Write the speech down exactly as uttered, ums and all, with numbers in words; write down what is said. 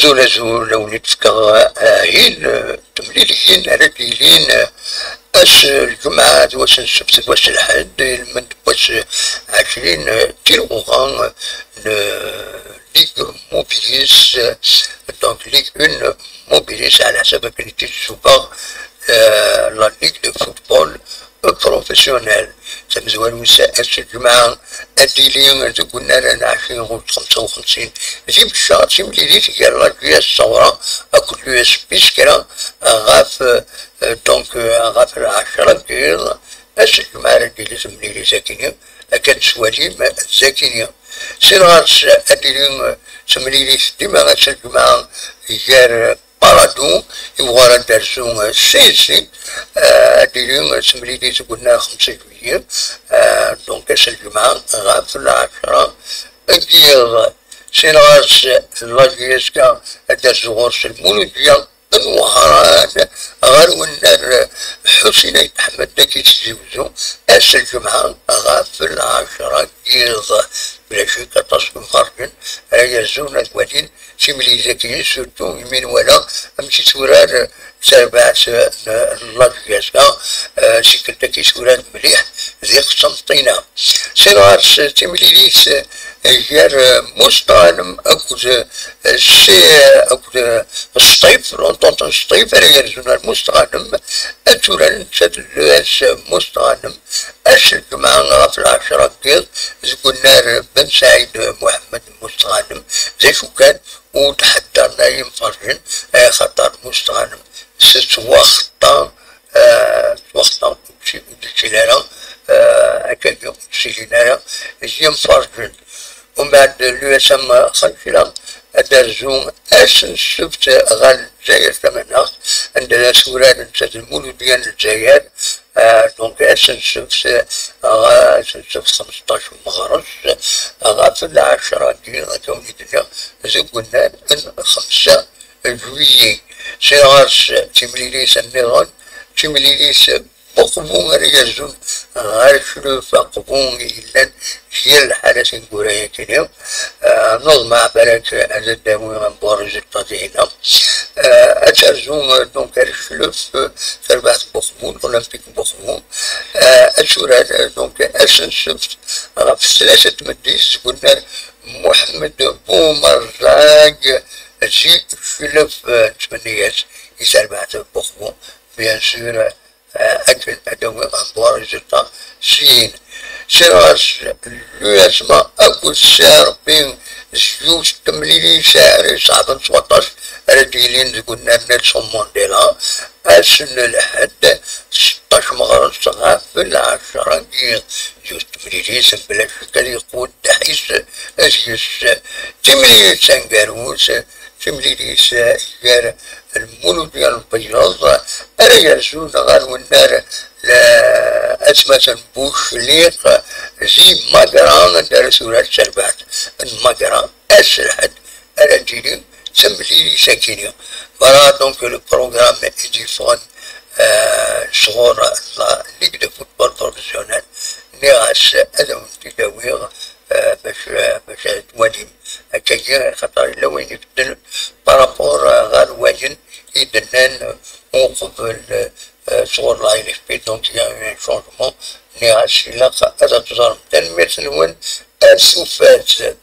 Azul, azul, a wen-d-fkeɣ ahil, eh, temliliyin ara d-yilin, eh, ass n lǧemɛa d wass n ssebt d wass n lḥedd, ilmend n wass ɛecrin, eh, tilɣuɣa, eh, n Ligue Mobilis, eh, donc Ligue un Mobilis, ɛla ḥsab akken i tt-id-subeɣ, eh, la Ligue de football professionnel. Tamezwarut ass n lǧemɛa ad d-tili deg unnar n ɛecrin ɣer xemsa u xemsin. D imeccar timlilit gar la G S Ṣawra akked l'U S P Skra ɣef, eh, donc, eh, ɣef lɛecra n yiḍ. Ass n lǧemɛa ara d-tili temlilit akkenni, akka d-tettwalim dagi. Sin ɣer-s ad d-tili temlilit dima ass n lǧemɛa gar Paradou, i uɣar ad d-terzu, eh, C S C, eh, ad d-tili, eh, temlilit deg unnar xemsa juillet, eh, donc ass n lǧemɛa ɣef lɛecra n yiḍ. Sin ɣer-s la G S K ad d-terzu ɣur-s Lmuludya n Wehran ɣer unnar, eh, Ḥusin Ayt Ḥmed dagi Tizi Wezzu, ass n lǧemɛa ɣef lɛecra n yiḍ. Bla cek aṭas n yimferrǧen ara yerzun ad walin timlilit-agi, surtout imi nwala amek i turar, eh, terbaɛt, eh, n la G S K, eh, tikkelt-agi turar mliḥ di Qsenṭina. Sin ɣer-s timlilit, eh, gar, eh, Mustɣanem akked, eh, si-, eh, akked, eh, Sṭif, l'Entente n Sṭif, ara yerzun ar Mustɣanem, ad turar nettat d l'U S Mustɣanem, ass n lǧemɛa ɣef lɛecra n yiḍ, deg unnar Ben Saɛid Muḥemmed Mustɣanem. D acu kan, ur d-ḥeddren ara yimferrǧen, axaṭer Mustɣanem tettwaxeṭṭa, eh, tettwaxeṭṭa, ur d-, ur d-ttili ara, eh, akkagi ur d-ttilin ara yimferrǧen. Umbeɛd l'U S M Xancila ad d-terzu ass n ssebt ɣer Lezzayer tamaneɣt, anda ara turar nettat d Lmuludya n Lezzayer, eh, donc ass n ssebt, eh, ass n ssebt xemseṭṭac meɣres, ɣef lɛecra-agi, akka wen-d-nniɣ, deg unnar n xemsa juillet. Sin ɣer-s timlilit nniḍen, timlilit Uqbu ara yerzun ɣer Ccluf, Uqbu yellan s yir lḥala tineggura-agi-nni. Eh, neḍmeɛ balak ad d-tawi un bon résultat dinna. Eh, ad terzu, eh, donc, ar Ccluf, eh, tarbaɛt n Uqbu, l'Olympique n Uqbu. Eh, ad turar, eh, donc, ass n ssebt ɣef tlata n tmeddit deg unnar Muḥemmed Bumerẓag, zi Ccluf, eh, nettmenni-as i tarbaɛt n Uqbu, bien sûr, eh, akken ad d-tawi un bon résultat syin. Sin ɣer-s l'U S M akked Serbie, s yiwet n temlilit ara iṣeɛben s waṭas, ara d-yilin deg unnar Nelson Mandela, ass n lḥedd, seṭṭac meɣres ɣef lɛecra n yiḍ. Yiwet n temlilit, bla ccek, ad yeqqu ddeḥ-is deg-s. Timlilit taneggarut, timlilit gar Lmuludya n Lbeyyeḍ, ara yerzun ɣer unnar, la, atmaten Bucliq, zi Magra, anda ara turar terbaɛt n Magra, ass n lḥedd ara d-tili temlilit-agi-nni. Voilà donc le programme i d-yeffɣen, euh, sɣur la Ligue de football professionnel. Nniɣ-as ad awen-t-id-awiɣ, euh, bac, euh, bac ad twalim akkagi, xaṭer yella wayen ibedden par rapport, euh, ɣer wayen i d-nnan uqbel, euh, sɣur la L F P, donc il y a eu un changement. Nniɣ-as ilaq ad teẓrem. Tanemmirt-nwen, ar tufat.